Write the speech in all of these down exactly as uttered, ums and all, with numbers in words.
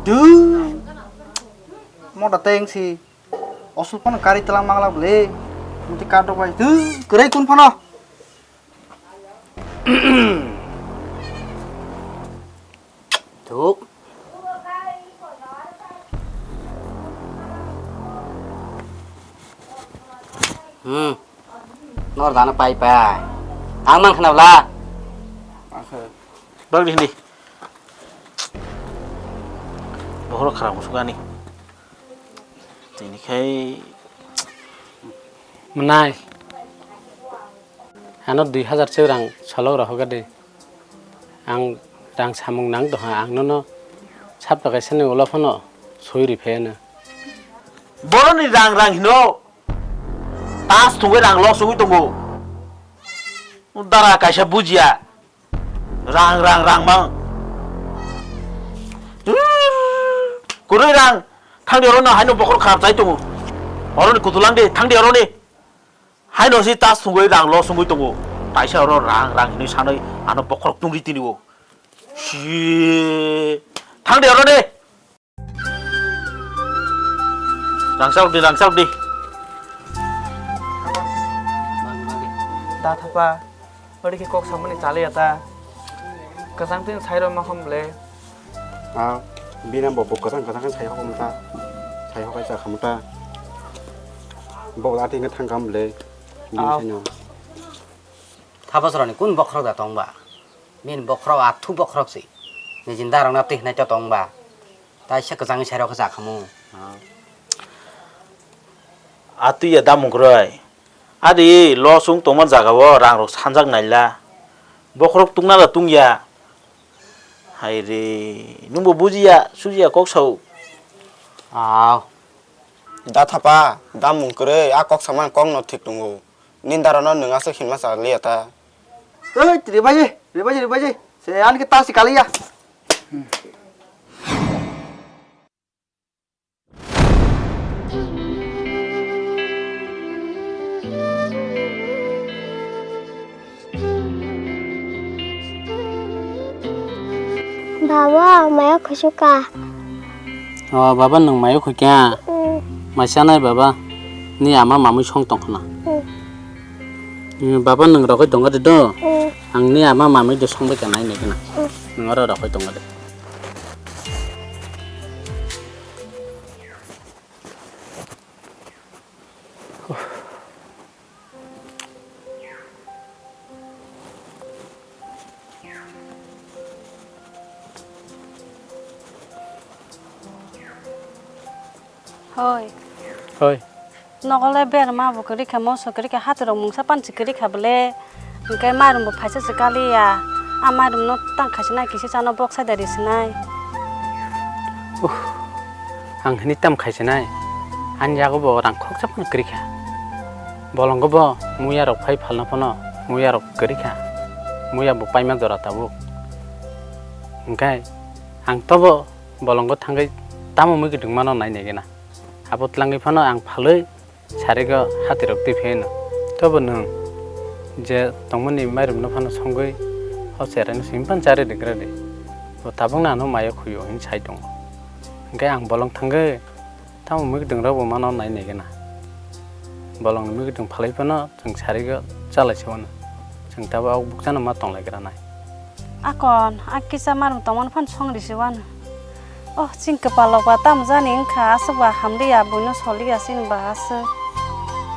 Duh. Mota teng si. Osul phano kari tlang mangla bole. Muti kar dok bai. Duh, kwrwi kun phano. Thuk. Hmm. Nor dana pai pai. Ang mang khna bla. Bak di hindi. Bohor kharap musukani. Tini khai. Mwnai. Ano dui hazar se rang solok rohoga de. Ang rang samung nang doha, ang nono sapta kaisa ni ulo phano soi ri phaiya na. Boroni rang rang hino. Tas thungwi rang los wngwi tongo. Dara kaisa bujiya. Rang rang rang mang. Kwrwi rang. Thangdi oro no haino bokhor kharap chai tongo. Oro ni kutulang de, thangdi oro ni. Haino si tas thungwi rang los wngwi tongo. Taisa oro rang rang hinwi sanwi ano bokhorok tungri tini o. Si. Thangdi oro ni. Rangchak di, rangchak di. Da thapa, ori khe kok samani chali ata. Kasang tin sai ro makham le. Ah, bini bo bo kwchang kwchang khe sai hokom ta, sai hokai cha khamu ta. Bo ati nge thang kam le. Bini Aw. Saino. Thapasroni kun bokhorok da tong ba? Bini bokhorok athu bokhorok si. Nijin darok na twi hinai to tong ba? Tai se kwchangni sai rok khe cha khamu. Ah. Atwi ya damung kwrwi. Adi lo sung tongma jaga o rang rok sanjak naila. Bokhorok tungna da tungya. Hai re, nwngbo bujiya, sujiya kok sao. Aw. Da thapa, da mung kwrwi, a kok sama kok no thik tongo. Nini daro no nwng aswk hinma cha liya ta. Oi, ribaji, ribaji, ribaji. Se an ke tasi kaliya. Baba, maya khusuka. O baba, nwng maya khukya? Mm. Maisa nai baba, ni ama mamui song tongkhna. Mm. Mm, baba, nwng rogwi tongo de do? Mm. Ang ni ama mamui de song bai ka nai nai gana. Mm. Nwng oro rogwi tongo de. Hoi. Hoi. Nogo le berma bo kwrwi kha, moso kwrwi kha, haturok mungsa pansi kwrwi kha bole. Hwnkhe mairum bo phaisa se kaliya. A mairum no tang khaisi nai kisi chano bok sai da ri sinai. Uh, ang hini tam khaisi nai. Ani yago bo rang khoksa phano kwrwi kha. Bolongo bo muya rok phai phalna phano muya rok kwrwi kha. Muya bo paima jora tabuk. Hwnkhe ang tobo bolongo thangwi tamo mui kwdwng mano nai nai gana. Abo tlangwi phano ang phalwi Sarigo hatirok twi pheno. Tobo nwng je tongmani mairum no phano songwi o cherai no simi phano chari rwgra di. Bo tabuk no ano maya khuyo hini sai tongo. Hwnkhe ang bolong thangwi tamo mwkdwng rok bo mano nai nai gana. Bolong ni mwkdwng phalwi phano chwng sarigo chalai se wano. Chwng tabuk o bukchano ma tong lai gra nai. Akon, a kisa mairum tongmani phano song risi wano. Oh, chini kwpal rok ba tamo jani wngkha, aswk ba hamliya, buino soliya chini ba aswk.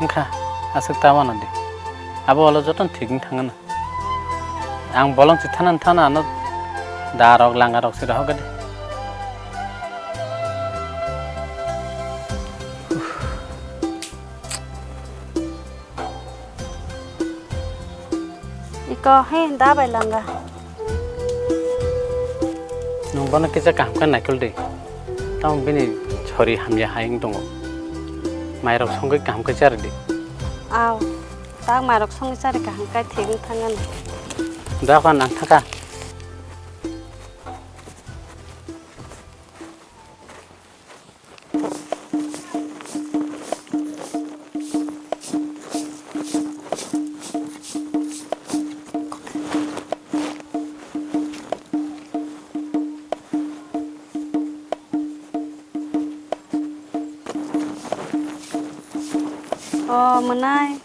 Wngkha, aswk ta wano di. Abo ulo jotono thik wng thangano. Ang bolong si thana thana ano da rok langa rok si rohor gadi. Iko he da bai langa. Nwng bono kisa kaham khe naikol di. Tamo bini sori hamya hai wng tongo. Mairok songwi kaham khe chari di. Aw, tak mairok songwi chari kaham khe thik wng thangani. Da kha nang thaka. O mwnai.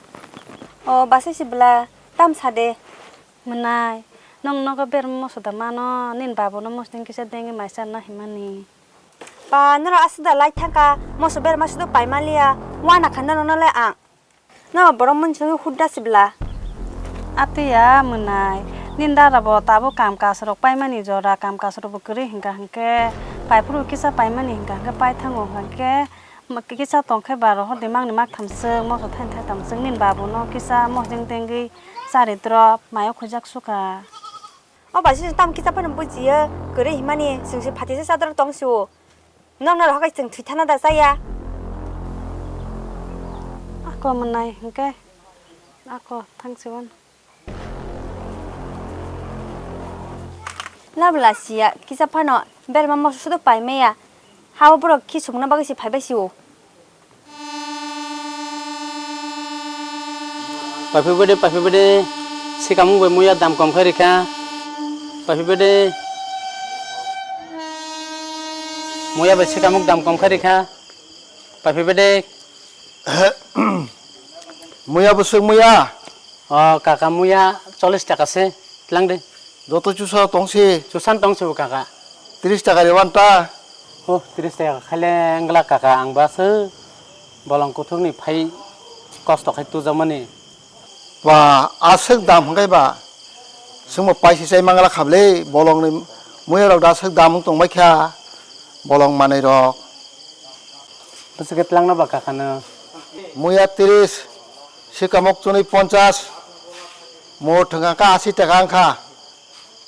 O basa si bwla tam sa de. Mwnai. Nong nogo ber moso da mano, nin babu no mosdeng kisa dengwi mai charna himani. Ba norok aswk da lai thangka, moso ber ma sudo pai maliya, wana kha norok no le ang. No borok munsungwi hudda sibla. Atiya mwnai, nini dada bo tabuk kam kasorok paimani jora, kam kasorok bo kwrwi hwnkha hwnkhe, paiphuru kisa paimani hwnkha hwnkhe paithango hwnkha hwnkhe, kisa tongkhe ba rohor de mangni mak thamswk, moso thaini thai thamswk, nini babu no kisa mosdeng dengwi chari drop, mayo khujak sukha. O ba sisung tam kisa phano bujiyo, kwrwi himani, chwngse phatisa chador tong sio. Nokno rohor kai chwng thwi thana da chaya. Ako mwnai hwnkhe, ako thangsiwano. Labla siya, kisa phano berma moso sudo pai maya. Hao borok khi sumuna bagwi se phaibai sio. Paiphi bede, paiphi bede, sikamung bai muya dam kom khai rikha. Paiphi bede, muya bai sikamung dam kom khai rikha. Paiphi bede. Muya bwswk muya? O kaka, muya chollish taka se, tlang de. Joto chusa tongsi. Chusan tongsi bo kaka. Tris taka re wanta. O tris taka khaile wngla kaka, ang ba se bolong kuthukni phai kosto khai tujakmani. Ba aswk dam hwnkhe ba. Chwngbo paisa chai mangla khablai bolongni muya rok da aswk dam wng tongbai kha bolong manwi rok. Bwswk khe tlangna ba kakano. Muya tris, sikamuk chwnwi ponchas, mo thwngkha kha asi taka wngkha.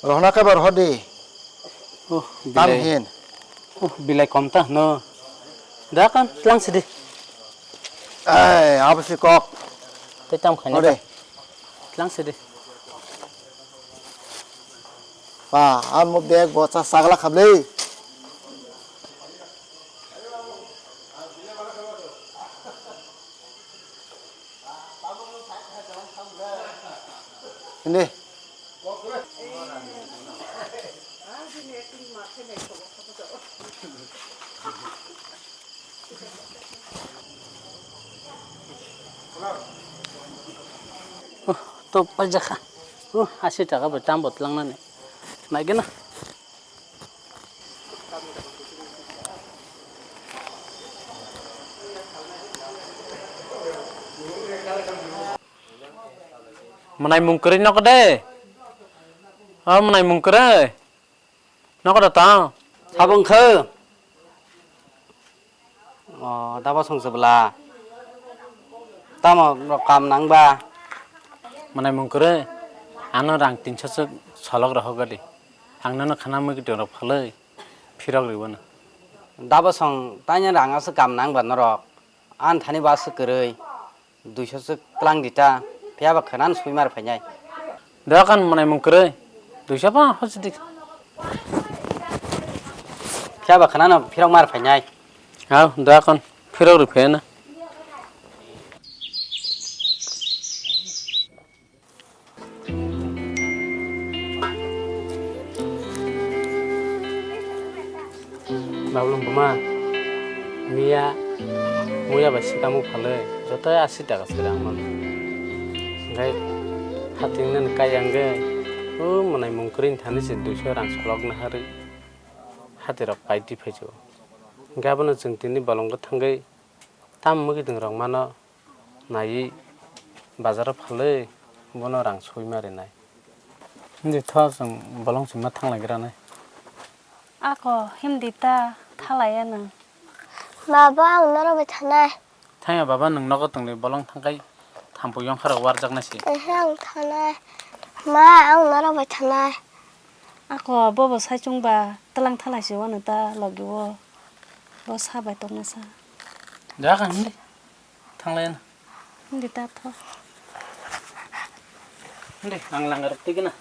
Rohna khe ba rohor di. Oh, tam bilai. Hin. Oh, bilai kom ta hwno. Da kan tlang sidi. Ai, abo si kok. Tei tam khaina. Ore. Tlang sidi. Pa, ang mo bag bo cha sagla khablai. Ini. Oh, to paijak kha. Oh, asi taka bai tam bo tlangnani. Naigena. Mwnai mung kwrwi nokho de. O mwnai mung kwrwi. Nokho da tang. Sabo wngkha. O, dabo song se bwla. Tamo rok kam nang ba? Mwnai mung kwrwi. Ano rang tinso swk solok rohor gadi. Ang nono khana mui kiting rok phalwi phirok rwino. Dabo song taini rang aswk kam nang ba norok. An thani ba aswk kwrwi. Duiso swk tlang di ta, phiya ba khwnano swi mar phainai. Dokan mwnai mung kwrwi, duiso ba hosi di. Phiya ba khwnano phirok mar phainai. Hau, dokan phirok rw phaina. Bablong buma, miya, muya bai sikamung phalwi, joto asi taka sari ang mano. Hingkhai hating nani kai ang ge, o mwnai mung kwrwi thani se duiso rang solok naharwi, hati rok pai di phai jo. Hingkhe abono chwng tini bolong bwthangwi, tam mwkhwtwng rok mano. Naiwi bazaro phalwi bono rang soi ma rinai. Hindi tho chwng bolong sima thanglai granai. Ako hindi ta thalai ya nwng. Baba, ang norok bai thanai. Thangya baba, nwng nogo tongli bolong thangkai thampui yongkha rok warjaknai si. Ehe, ang thanai. Ma, ang norok bai thanai. Ako bobo saichung ba tlang thalai si wano ta logi o. Bo sa bai tongna sa. Jakha hindi. Thanglai na. Hindi ta tho. Hindi, ang langar tigina.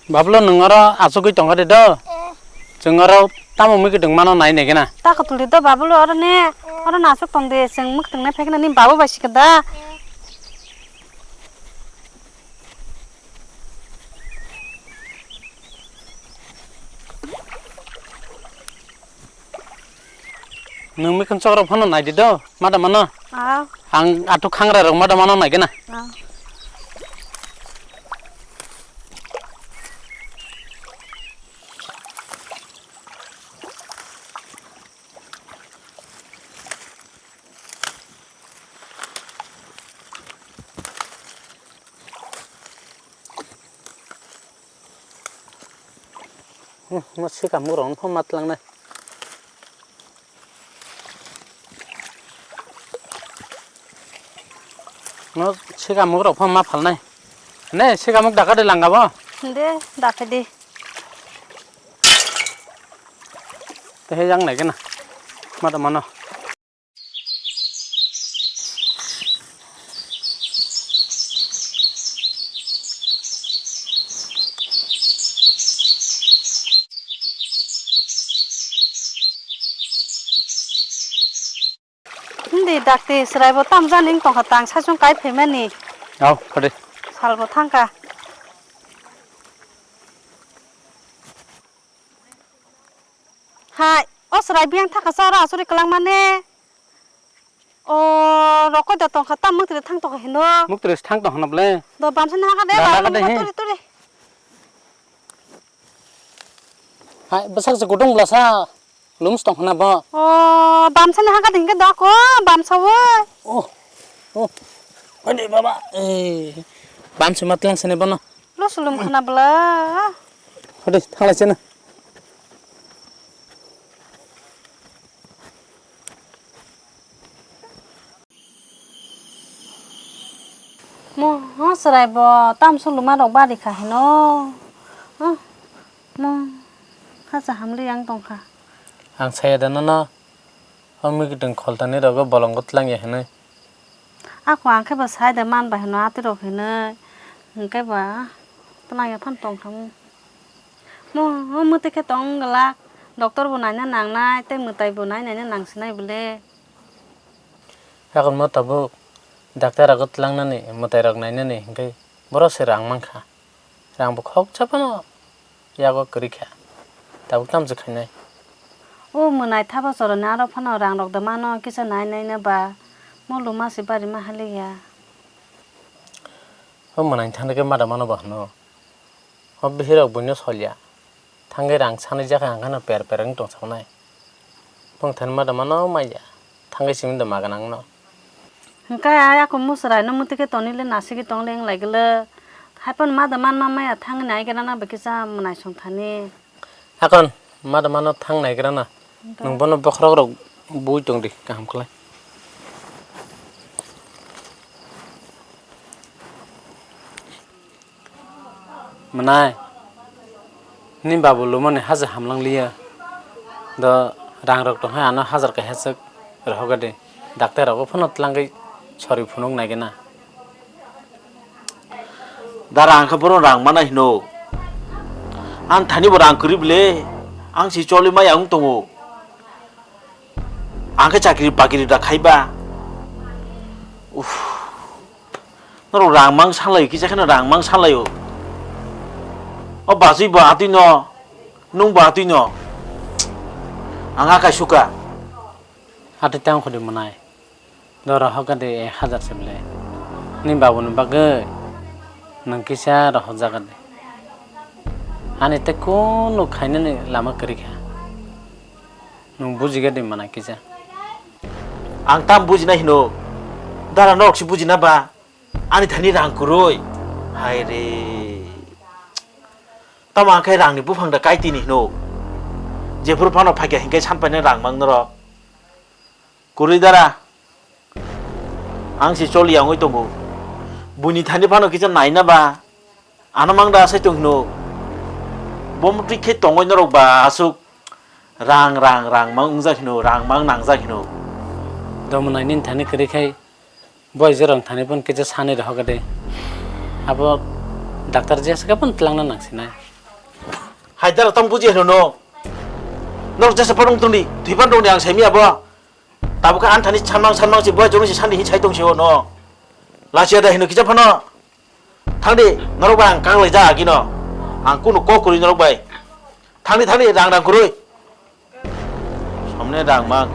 Bablo, nwng oro achugwi tongkha de do? Chwng oro tamo mui kwtwng mano nai nai gana? Ta kwtwlwi do Bablo, oro ne, oro no achuk tong de, chwng mwkhwtwng nai phai kheno nini babu bai sikha da. Nwng mikhunsok rok phano nai di do, ma da mano. Ah. Ang atuk khangra rok ma da mano nai gana. Ah. Hmm, ma sika murong pho matlang nai. No sika murok pho ma phalnai. Ne sika muk daka de langa bo. De, daphe de. Te he yang nai gana. Ma da mano. Hindi dakti chwraibo tamjani wng tongkha tang saichung kai phaimani. Au, phade. Salbo thangkha. Hai, o chwrai biyang thangkha sa ora asuri kwlangmani. O rokoi da tongkha, tam muktri thang tongkha hino. Muktri thang tongkha na ble. Do bamsani haka de, da, ba haka de, he. Turi, turi. Hai, bwsak se kutung blasa. Lums tong khna bo. O, bamsani haka de hingke da ko, bamsa wo. Oh, oh. Ade baba, eh. Bamsa matlang sene bono. Lo sulum khna bla. Hade, thanglai sene. Mo, ha, chwrai bo, tam suluma rok bari kha hino. Ha, mo, ha, cha hamli yang tong kha. Ang saya da nono, o mikitwng kholtani rogo bolongo tlang ya hinwi. Ako ang khe ba sai da man bai hino, ati rok hinwi. Hingke ba, tlang ya phan tong kha mo. Mo, o mwtwi khe tong glak, doctor bo naina nangnai, tei mwtai bo nainaina nangsinai bole. Hakorma tabuk doctor rogo tlangnani, mwtai rok nainani hinkhe borok se rang mankha. Rang bo khoksa phano yago kwrwi kha. Tabuk tamo se khainai? O mwnai thapa choroni aro phano rang rok da mano kisa nainaina ba mo luma se bari ma haliya. O mwnai thani khe ma da mano ba hwno. O bihirok buino solya. Thangwi rang sanwi jakha hwnkheno per per wng tong saunai. Bwng thani ma da mano maya. Thangwi simi da ma gwnang no. Hwnkhe ai ako mwswrai no mwtwi khe tonwi le nasigwi tong le wng lai glak. Hai phano ma da man ma maya thangwi nai gra na ba kisa mwnai song thani. Akon ma da mano thang nai gra na. Hwnkhe. Nwng bono bokhorok rok bui tong di kaham khlai. Mwnai, nini babu lumani haja hamlang liya. Do rang rok tong hai ano hajar kaisa swk rohorga de. Daktar rogo phano tlangwi sori phunuk nai gana. Dara ang khe bono rang mana hino. Ang thani bo rang kwrwi bwle. Ang si choli maya wng tongo. Ang khe chakri bakri da khaiba. Uff. Norok rang mang sanlai kisa kheno rang mang sanlai o. O bajwi bo atwi no, nung bo atwi no. Ang akai suka. Atwi tang khudi mwnai. Dora hoka de ek hajar se bwle. Ni babu ni bagwi nang kisa rohor jaga de. Ani te kunu khainani lama kwrwi kha. Nwng bujiga de mana kisa. Ang tam bujina hino. Dara norok si bujina ba. Ani thani rang kwrwi. Hai re. Tamo ang khe rang ni buphang da kaitini hino. Jephuru phano phaikha hinkhe sanpaina rang mang norok. Kwrwi dara. Ang si choli ya wngwi tongo. Buini thani phano kisa naina ba. Ano mang da sai tong hino. Bo mutwi khe tongoi norok ba aswk rang, rang, rang mang wngjak hino, rang mang nangjak hino. Domonai nini thani kwrwi khai boi jorong thani phone kisa sanwi rohorga de. Abo doctor jesa khe phone twlangna nangsinai. Aidara tong buji hino no. Norok jesa porong tongdi, thwipan tongdi ang saimi abo. Tabuk khe anthani sanmang sanmang si boy chorong si sandi hin sai tong si o no. Lachiya da hino kisa phano. Thangdi, norok bai ang kang lai ja agino. Ang kunu kok kwrwi norok bai. Thangdi, thangdi, rang rang kwrwi. Somne rang mang.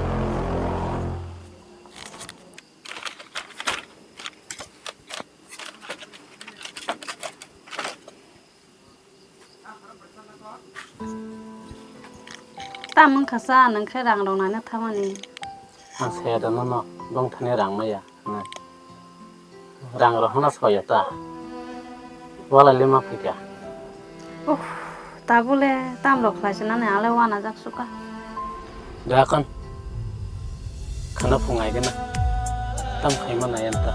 Tam wngkha sa, nwng khe rang rok naina thamani. Ang saya da nono bongthani rang maya hwnwi. Rang rok hwnna soya ta. Walai le ma phika. Uff, tabule tam rok khlai sinani ale wana jak suka. Da kon. Khana phungai gana. Tam khaima nayan ta.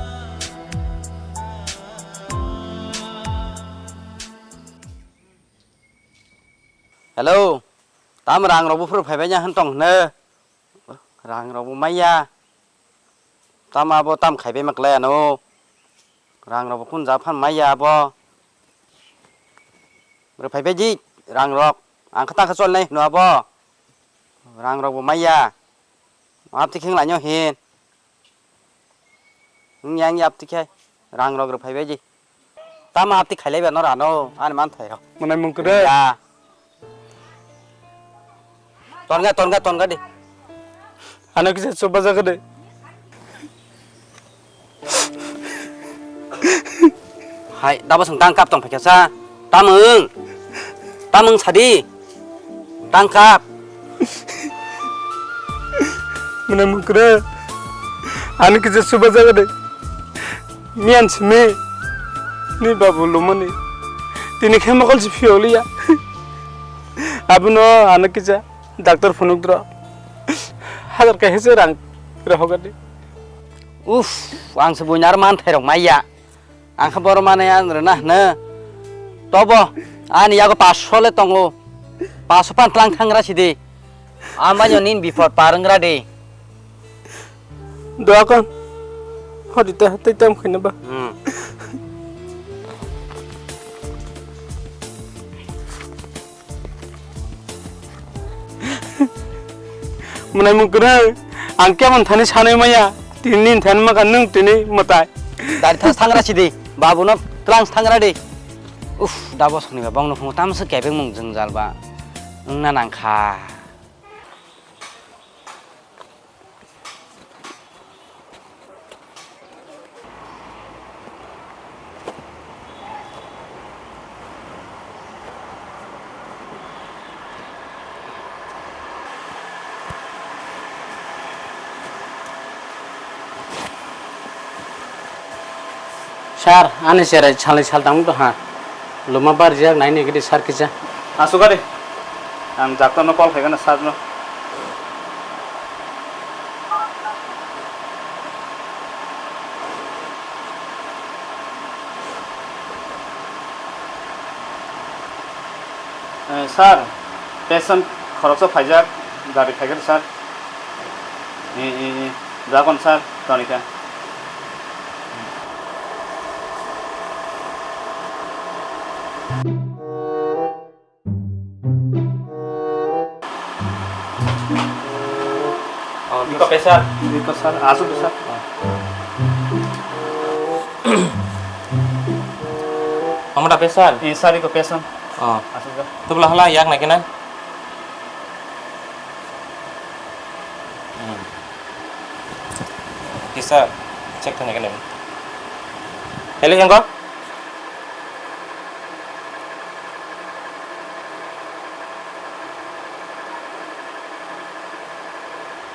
Hello, tam rang rok buphuru phaibai ya hwn tong hwno. Rang rok bo maya. Tam abo tam khaibai ma klai ano. Rang rok bo kun ja phan maya abo. Rw phaibai di rang rok. Ang kha ta kha chol nai hwno abo. Rang rok bo maya. Apti kheng lainyo hin. Wng yang apti khai. Rang rok rw phaibai di. Tama apti khailai ba no rano. Ani man thai rok. Mwnai mung kwrwi. Ya. Tonga, tonga, tonga di. Ano kisa chuba jaga de. Hai, dabo song tang kap tong phaikha sa. Tamung. Tamung sadi. Tang kap. Mwnai mung kwrwi. Ano kisa chuba jaga de. Miyan simi. Ni babu lumani. Tini khe mokol si phiyoliya. Abono ano kisa. Doctor phunukdro. Hajar kaisa rang rohorgadi. Uff, ang se buinar man thairok maya. Ang kha boro mane an rwna hwno. Tobo ani yago paanch sho le tongo. Paanch sho pan tlang thangra sidi. Ambai nini bipod par wngra di. Doa kon. Hodi ta tei tam khaina ba. Hmm. Mwnai mung kwrwi, ang kemon thani sanai maya, tini nini thani maka nwng tini mwtai. Dari thas thangra sidi, babuno tlang thangra di. Uff, da bosongni ba bongno phungo tamsa kebeng mung jwngjal ba wngna nangkha. Sir, ani cherai salni sal tangmung tongha. Luma barjak naini gidi sir kisa. Asuk ari. Ang doctor no call khaigana sir no. Eh, sir, patient khoroksa phaijak, gari phaikha sir. Eh, eh, eh, jagon sir, tonikha. Oh, iko pressure. Iko sir, asuk sir. Kamu da pressure? Eh, sir, iko patient. Oh. Asuk sir. Tu belah lah, yak nak kena. Hmm. Kisa check thang kene. Hello, yang ko?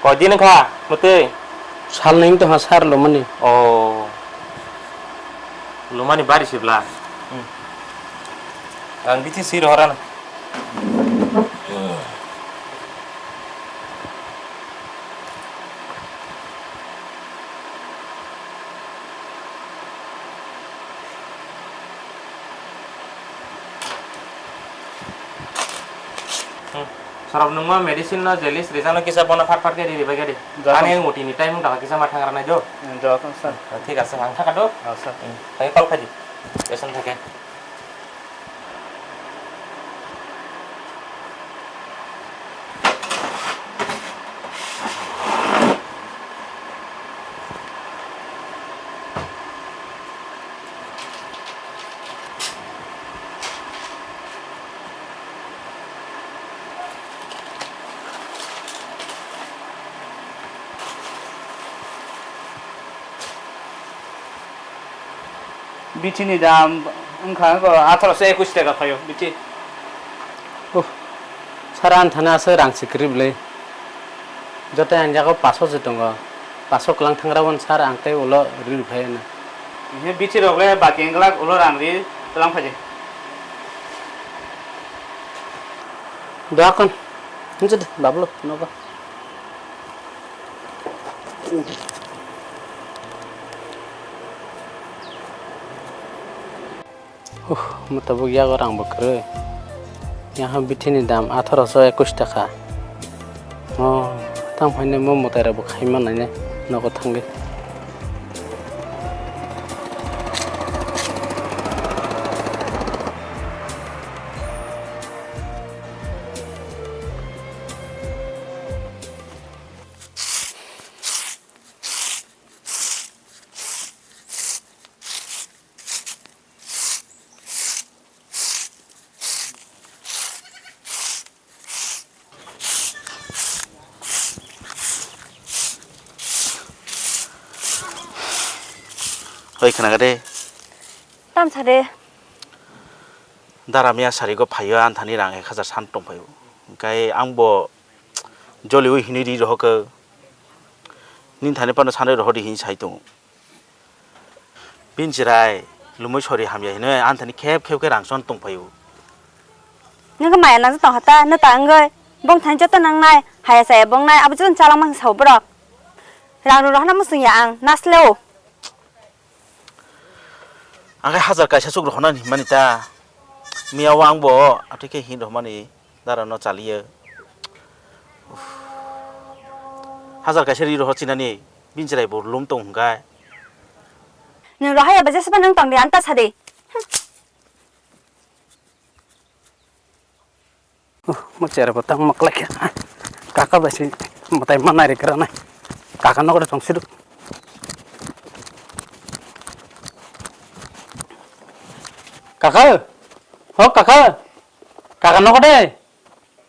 Ko din kha, mutui. Sal neng to ha sar lo mani. Oh. Lumani bari sibla. Hmm. Ang bithi sir horan. Hmm. Sorok nungma medicine no jelis rijano kisa bono phat phat khe riri bai khe di. Ani muti ni time wng tangkha kisa ma thangra nai do. Jawab sir. Thik ase ang thaka do. Ah, sir. Hmm. Thake call khai di. Patient thake. Bithi ni dam wngkha atharo se ekush taka phaio bithi. Uh, sir, ang thani aswk rang se kwrwi bwlwi. Joto ang jago paso se tongo. Paso kwlang thangra wan sir, ang tei ulo ri rw phai na. He bithi rok le baki wngla ulo rang ri twlang phai de. Doakon. Hinsa de, bablo, nogo. Uh, mwtabuk yago rang bo kwrwi. Yaha bithi ni dam atharo so ekush taka. Oh, tang phainai mo mwtai rok bo khai man nai ne nogo thangwi. Oi, khna de. Tam sa de. Dara miya sarigo phaio, anthani rang ek hajar san tong phaio. Hwnkhe ang bo joliui hinui ri rohokhe. Nini thani phano sanwi rohordi hinwi sai tongo. Bini chwrai lumui sori hamya hinwi anthani khep khep khe rang chon tong phaio. Nwng khe maya nang tong hata, nw ta wngwi. Bong thani joto nang nai, haya chaya bong nai, abo joto chalangma khe sao borok. Rang rw rohorna muchung ya ang, nasle o. Ang khe hajar kaisa chuk rohorna hinmani ta. Miya o ang bo atwi khe hin rohormani. Dara no chaliya. Uff. Hajar kaisa ri rohor chinani, bini chwrai bo lum tong hwnkhe. Nwng rohor ya ba jesa phano nwng tong di, ang ta sa di. Uff, mo chwrai bo tang maklai kha. Kaka bai si mwtai ma nai ri kwrwng nai. Kaka nogo de tong sidu. Kaka, ho kaka. Kaka nogo de.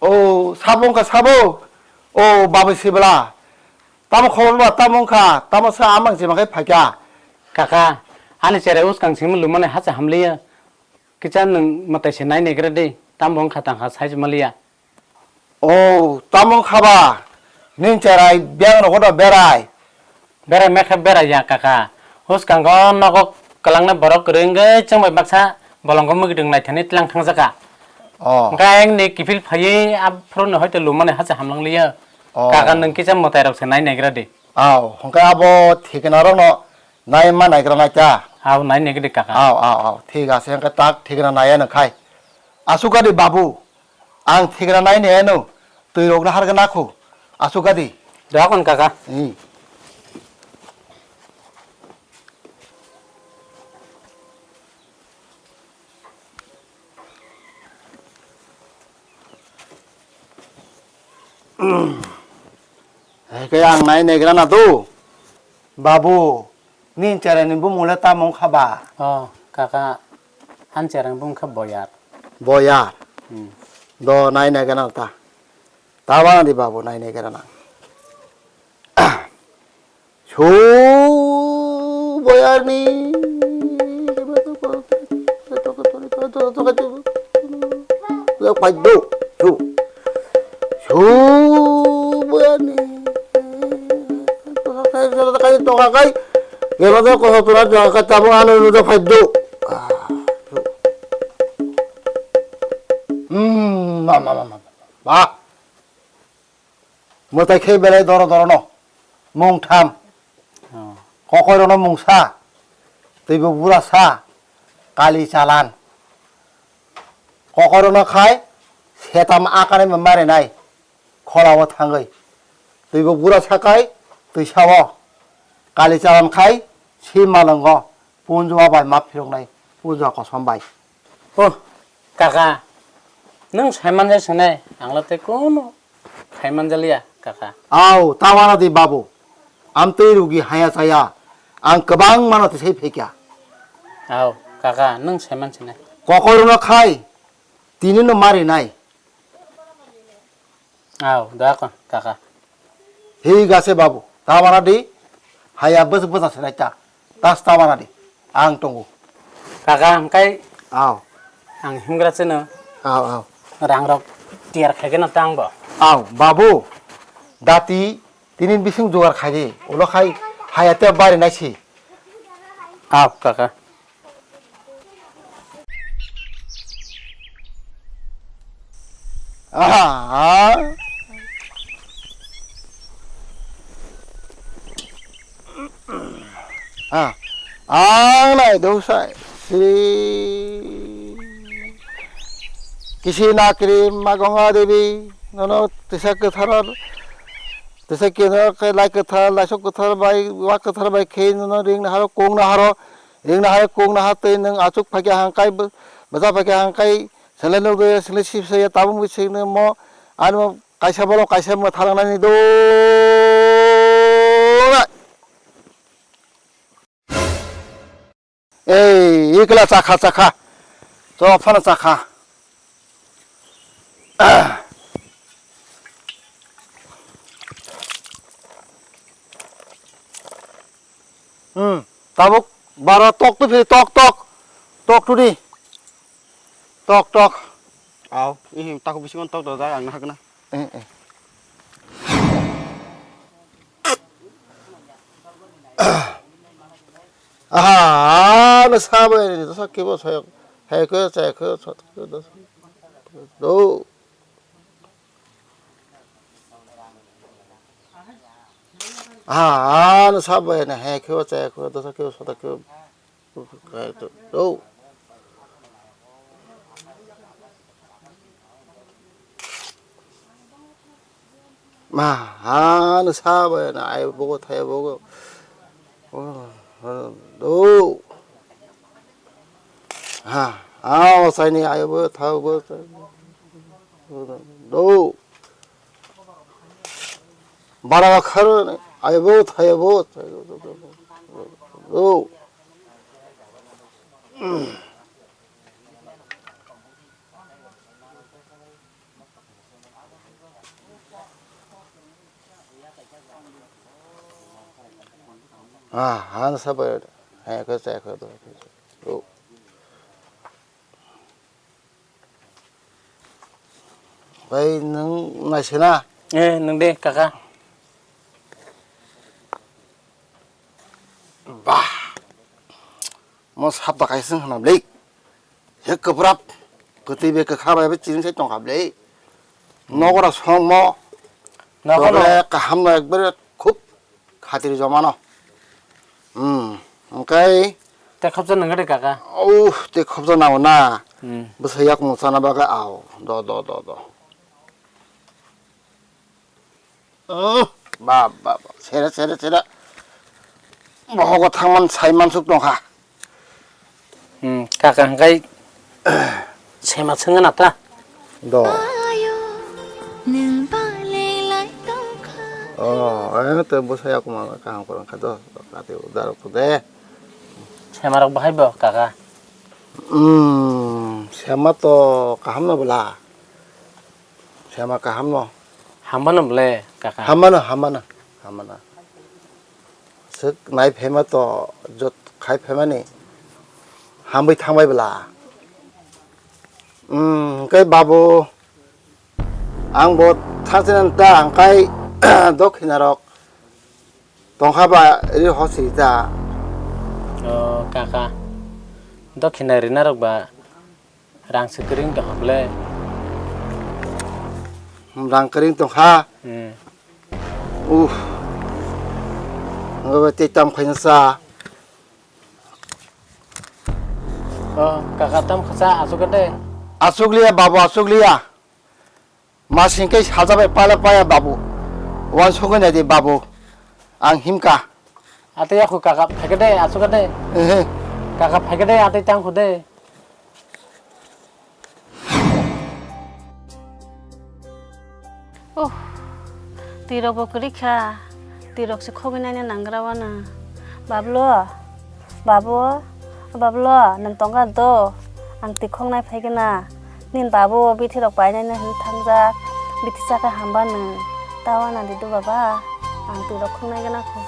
O, sabo wngkha, sabo. O, babu sibla. Tamo khobor ba, tamo wngkha, tamo sa amang se makai phaikha. Kaka, ani chwrai uskang simi lumani hacha hamliya. Kicha nwng mwtai se nai negra de, tamo wngkha tangkha sai se maliya. O, tamo wngkha ba. Nini chwrai biyang rogo do berai. Berai mekhe berai ya kaka. Hwskango nogo kwlangna borok kwrwi wngwi chwng bai baksa bolongo mwkdwng naithani tlang thangjakha. Oh. Hwnkhe ayang ni kiphil phaiwi aphuru ni hoito lumani hacha hamlang liya. Oh. Kaka nwng kisa mwtai rok se nai naigra di. Aw, hwnkhe abo thikna rok no nai ma naigra nai ta. Aw, nai naigra di kaka. Aw, aw, aw, thik ase hwnkhe tak thikna nai ya nang khai. Asuk di babu. Ang thikra nai ne ano, twi rok na har gana khu. Asuk adi. Doakon kaka. Hmm. Hwnkhe ang nai negra na do. Babu, nini chwraini bumung le tamo wngkha ba? O, kaka, ani chwraini bumung khe Boyar. Boyar? Hmm. Do, nai negra na ta. Ta bana di babu, nai negra na. Su boyarni. Su. Su boyarni. Tokakai, tokakai. Gelo de koso tura tokakai tamo ano no phaidu. Hmm, ma, ma, ma, ma. Ba. Mwtai khe belai doro doro no. Mung tham. Oh. Kokoi rono mungsa. Twibo bura sa. Kali chalan. Kokoi rono khai setam akane mare nai. Khola o thangwi. Twibo bura sakai twi sao. Kali chalan khai si malwngo. Punjua bai ma phiroknai, punjua kosom bai. Oh, kaka, nwng saimanjak sanai, ang le tei kunu khaimanjaliya, kaka. Au, ta wana di babu, amtwi rugi haya chaya, ang kwbang mano tei sai phaikya. Au, kaka, nwng saiman sanai. Kokoi rwno khai, tini no mari nai. Au, da ka, kaka. Hi gase babu, tabana di, haya bwswk bwsa se naita, tas tabana di, ang tongo. Kaka, hwnkhe Aw. Ang himgra chwno. Aw, aw. Rangrok tiyar khaikhe no tang bo. Aw, babu. Dati tinin bising jugar khaidi. Ulo khai hayate bari naisi. Aw, kaka. Aha. Ah, ang nai dosai. Si. Kisi nakri magonga devi, nono tisa ketharar, tisa kino ke lai kethar, laisok kethar bai, wa kethar bai khe nono ring naharo, kong naharo, ring naharo, kong nahar tei nwng achuk phaikha hangkai, bwsa phaikha hangkai, sele nugwi, sele sipsaya, tabuk singno mo, ano kaisa borok kaisa mwthalangnani do. Ei, ikla chakha, chakha. Chok phano chakha. Hmm, tabuk bara tok tu phiri, tok, tok. Tok tu di. Tok, tok. Aw, ih, taku bisingo tok dojak, ang nahakna. Eh, eh. Aha, no sabai ni dosa kebo sayok. Hai ko, sai ko, sot ko, dos. Do. Aha, no sabai ni hai ko, sai ko, dosa ko, sot ko. Do. Ma, ha, no sabai na, ai bogo, thai bogo. Oh, oh, do. Ha, ha, o saini ai bo, thai bo. Do. Bara kharo, ai bo, thai bo. Do. Ah, han sabai, hai ko sai ko do. Oh. Bai, nwng naisena? Eh, nwng de, kaka. Bah. Mo sap ta kaisa hwnam le. He kwprap. Kwtwi be kwkha bai be chiring sai tongkha le. Nogora songmo. Nogo no. Tole kaham no ekbare khub khatiri joma no. Hmm. Hwnkhe. Te khopsa nang de kaka. Oh, te khopsa nango na. Hmm. Bwsa yak mo chana bagwi ao. Do, do, do, do. Oh, ba, ba, ba. Sere, sere, sere. Bohogo thangman saiman suk tongkha. Hmm, kaka hwnkhe sema swngo na ta? Do. Ayo, nwng balai lai tongkha. Oh, eh, to bwsai aku ma kaham kwrwng kha do. Kati udarok to de. Sema rok bahai bo, kaka? Hmm, sema to kaham no bwla. Sema kaham no. Hamba no ble, kaka. Hamba no, hamba no, hamba no. Swk nai phaima to jot khai phaimani hambai thangbai bwla. Hmm, hwnkhe babu, ang bo thangsinani ta, hwnkhe dokhina rok tongkha ba ri hosi ta. O, kaka. Dokhina rina rok ba Rang se kwrwng tongkha ble. Rang kwrwng tongkha? Hmm. Uff. Ang bai tei tam khaina cha. O, kaka tam kha cha, asuk de. Asuk liya, babu, asuk liya. Masing khe sajabai pala paya babu. Wansugwi naidi babu. Ang himkha. Atwi yakhu kaka phaikha de, asukha de. Ehe. Kaka phaikha de, atwi tangkhu de. Oh, twi rok bo kwrwi kha. Twi rok se khogwi naina nangwra wano. Bablo. Babu, Bablo, nwng tongkha do? Ang twi khoknai phai gana. Nini babu bithi rok painai no hinwi thangjak. Bithi chakhe hamba nwng. Ta wana di do baba. Ang twi rok khoknai gana kho.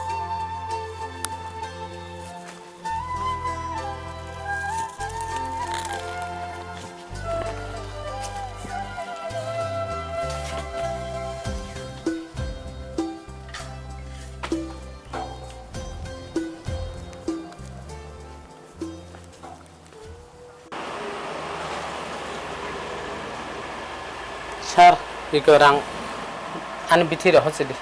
Sir, iko rang ani bithi rok hochidi.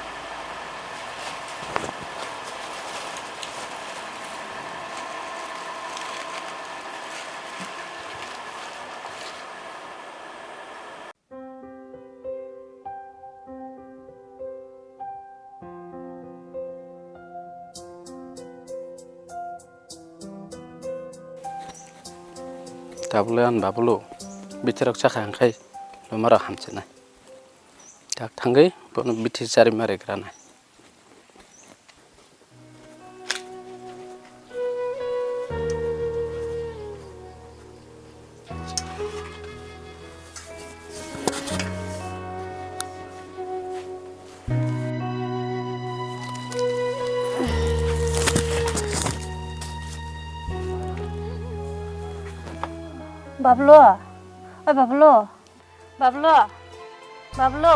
Tabule an babulo, bithirok chakha hwnkhai lumarok hamchinai. Tak thangwi bono bithi charima regrana. Bablo, oi Bablo. Bablo, Bablo,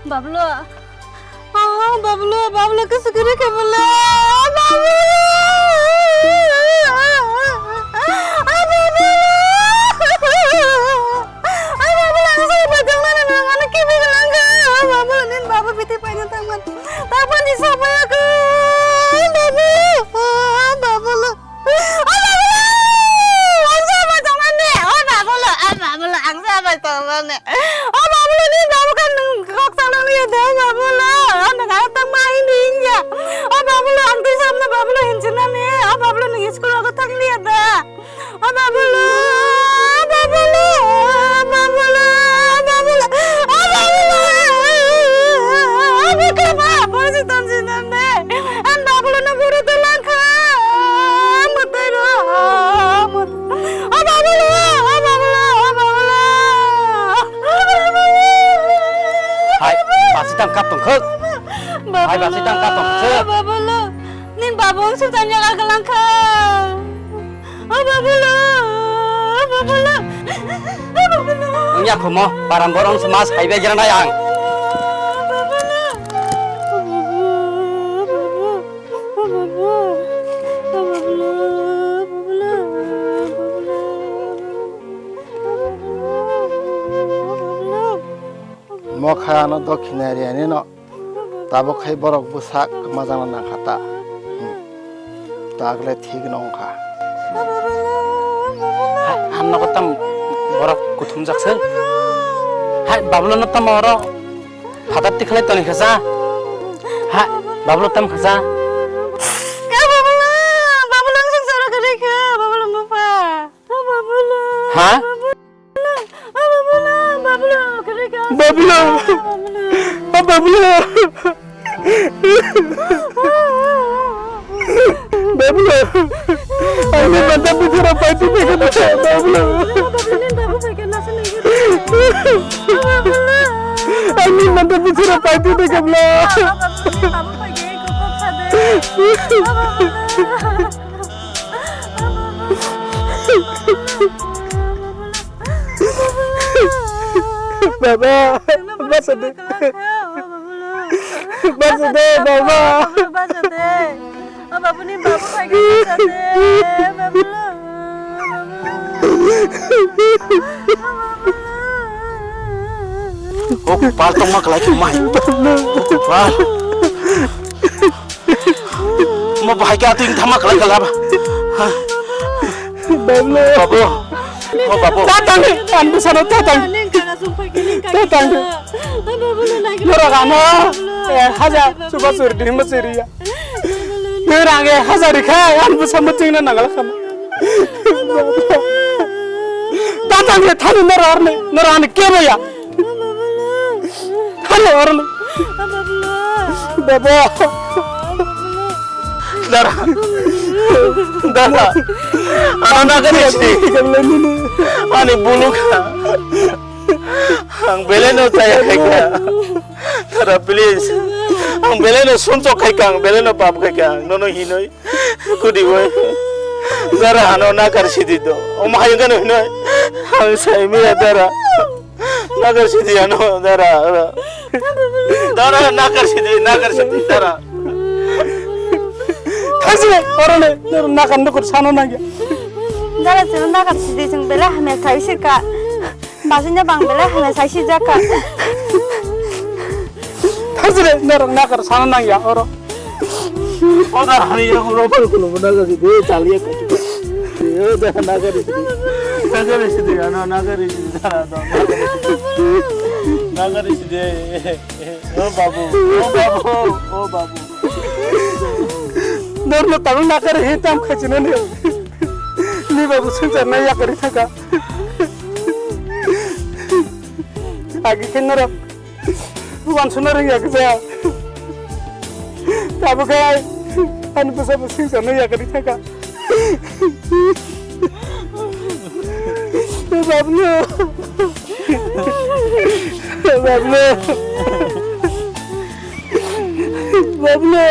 Bablo. Oh, Bablo, Bablo, kisa kiri kebele. Bablo! Ah, Bablo! Ah, Bablo, ang sa iba jangna na nang, ano kibi ka lang ka? Ah, Bablo, nin Bablo biti paina tangman. Tapan di sa pa ako. Ah, Bablo! Ah, Bablo! O Babulo! Ang sa bai tongmani! O Babulo! O Babulo! Ang sa bai tongmani! O Babulo, ni babu kan nung kok salang liya da, o Babulo! O nung ang tang ma hindi hinya! O Babulo, ang tui samna Babulo hinsinani! O Babulo, nung school rogo tang liya da! O Babulo! O Babulo! O Babulo! O Babulo! O Babulo! O Babulo! O Babulo! Ang Babulo no buru tulang kha. Mwtai rok. O Babulo, o Babulo, o Babulo. Hai, basi tang kap tong khuk. Hai, basi tang kap tong khuk. Babulo, nin Babu ang sung tanya kha lang kha. O Babulo, o Babulo, o Babulo. Wngya khumo, barang borong se mas haibai gira nai ang. Mokha ano dokhina riani no. Tabuk khai borok bwsak kwmajangna nangkha ta. Hmm. Tagle thik no wngkha. Hai, ang nogo tam borok kuthumjak se. Hai, Bablo no tam oro phatar tikhalai toni kha sa. Hai, Bablo tam kha sa. Ka Bablo, Bablo ang sangsaro kare ka, Bablo mo pa. Ka Bablo. Ha? Bablo! O Bablo! Bablo! Ani mata bichara paiti deke Bablo! Ani mata bichara paiti deke Bablo! Baba, basa de. Basa de, baba. Basa de. O babu ni babu khai kha basa de. Babu. O pal tong ma kalai khe mai. O pal. Mo bahai khe atwing thama kalai kala ba. Bablo. Babu. O babu. Tatang, ang bwsano tatang. Tatang. Norok ano, eh, haja, chuba churi, dima churi ya. Norok ang, eh, haja rikha, ang bwsa muchungna nangal khama. Tatang, eh, thani norok arni, norok ani kebo ya. Hano oroni. Baba. Dara. Dara. Ano nagari sini. Ani bulu kha. Ang belai no chaya khai kha. Dara, please. Ang belai no sunchok khai kha, ang belai no pap khai kha. Ang nono hinoi. Kudi wai. Dara ano nakar sidi do. Om hayung kano hinoi. Ang sai miya dara. Nakar sidi ano dara. Dara nakar sidi, nakar sidi dara. Thasi orone nakar nukur sano nangya. Dara sino nakar sidi sing bela hamya khai sika. Passenger bang belai hwnwi sai sijak kha. Thajre norok nakar sana nangya oro. Oda hani ya oro pal kulo na gari de chaliya ko. Oda nakar isi. Nakar isi de ano nakar isi de ano. Nakar isi de. O babu, o babu, o babu. Norno tamo nakar he tam khachina ne. Ni babu swngchar na yakari thaka. Agi khe norok uansukna rwngya khe jaya. Tabuk khe ani bwsa bo swngcharno yakarwi thangkha. Bablu! Bablu! Bablu!